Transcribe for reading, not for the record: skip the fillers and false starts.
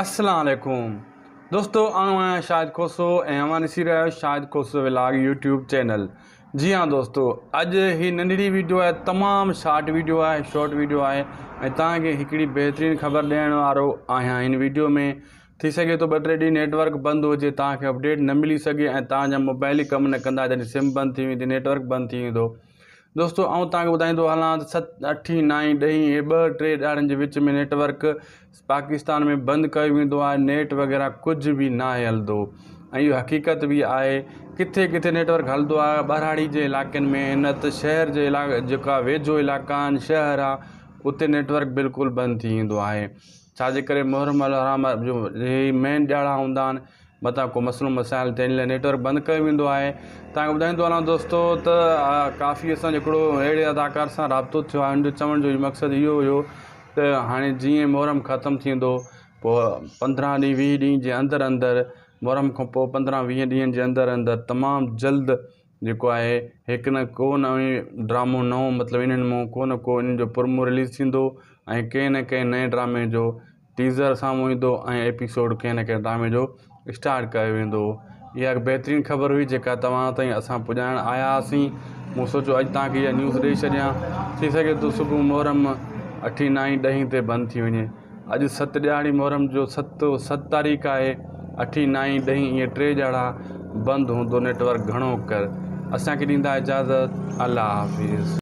السلام عليڪم دوستو آئون آهيان شاهد کوسو ۽ اوهان ڏسي رهيا آهيو Shahid Khoso vlog YouTube channel جي ها دوستو اڄ هي ننڍڙي ويڊيو آهي تمام شارٽ ويڊيو آهي شارٽ ويڊيو آهي ۽ توهان کي هڪڙي بهترين خبر ڏيڻ وارو آهيان هن ويڊيو ۾ ٿي سگهي ٿو ٻه ٽي ڏينهن نيٽورڪ بند هجي توهان کي اپڊيٽ نه ملي سگهي ۽ توهان جا موبائل ئي ڪم نه ڪندا جڏهن سم بند ٿي ويندي نيٽورڪ بند ٿي ويندو دوستو آئون توهان کي ٻڌائيندو هلان ته ست اٺين نائين ڏهين ۽ ٻه ٽي ڏهاڙن جي وچ ۾ نيٽ ورڪ پاڪستان ۾ بند ڪيو ويندو آهي نيٽ وغيره ڪجهه به ناهي هلندو ۽ اهو حقيقت به آهي ڪٿي ڪٿي نيٽ ورڪ هلندو آهي ٻهراڙي جي علائقن ۾ نه ته شهر جي علائقي جيڪا ويجهو علائقا آهن شهر آهي اتي نيٽ ورڪ بلڪل بند ٿي ويندو آهي ڇاجي ڪري محرم الحرام جو هي مين ڏهاڙا هوندا آهن متان ڪو مسئلو مسائل ٿين ان لاء نيٽ ورڪ بند ڪيو ويندو آهي توهان کي ٻڌائيندو هلان دوستو ته ڪافي اسان جو هڪڙو اهڙي اداڪار سان رابطو ٿيو آهي ان جو چوڻ جو مقصد اهو هيو ته هاڻي جيئن محرم ختم ٿيندو پوء 15 ڏينهن 20 ڏينهن جي اندر اندر محرم کان پوء 15 20 ڏينهن جي اندر اندر تمام جلد جيڪو آهي هڪ نه ڪو نئين ڊرامو نئون مطلب انهن مون ڪو نه ڪو انهن جو پرومو رليز ٿيندو ۽ ڪنهن نه ڪنهن نئين ڊرامي جو ٽيزر سامهون ايندو ۽ ايپيسوڊ ڪنهن نه ڪنهن ڊرامي جو اسٽارٽ ڪيو ويندو. اها هڪ بهترين خبر هئي جيڪا توهان تائين اسان پڄائڻ آيا هئاسين. مون سوچيو اڄ توهان کي اها نيوز ڏئي ڇڏيان. ٿي سگهي ٿو صبح محرم اٺين نائين ڏهين تي بند ٿي وڃي. اڄ ست ڏهاڙي محرم جو ست ست تاريخ آهي. اٺين نائين ڏهين اهي ٽي ڏهاڙا بند هوندو نيٽ ورڪ گهڻو ڪر. اسان کي ڏيندا اجازت الله حافظ.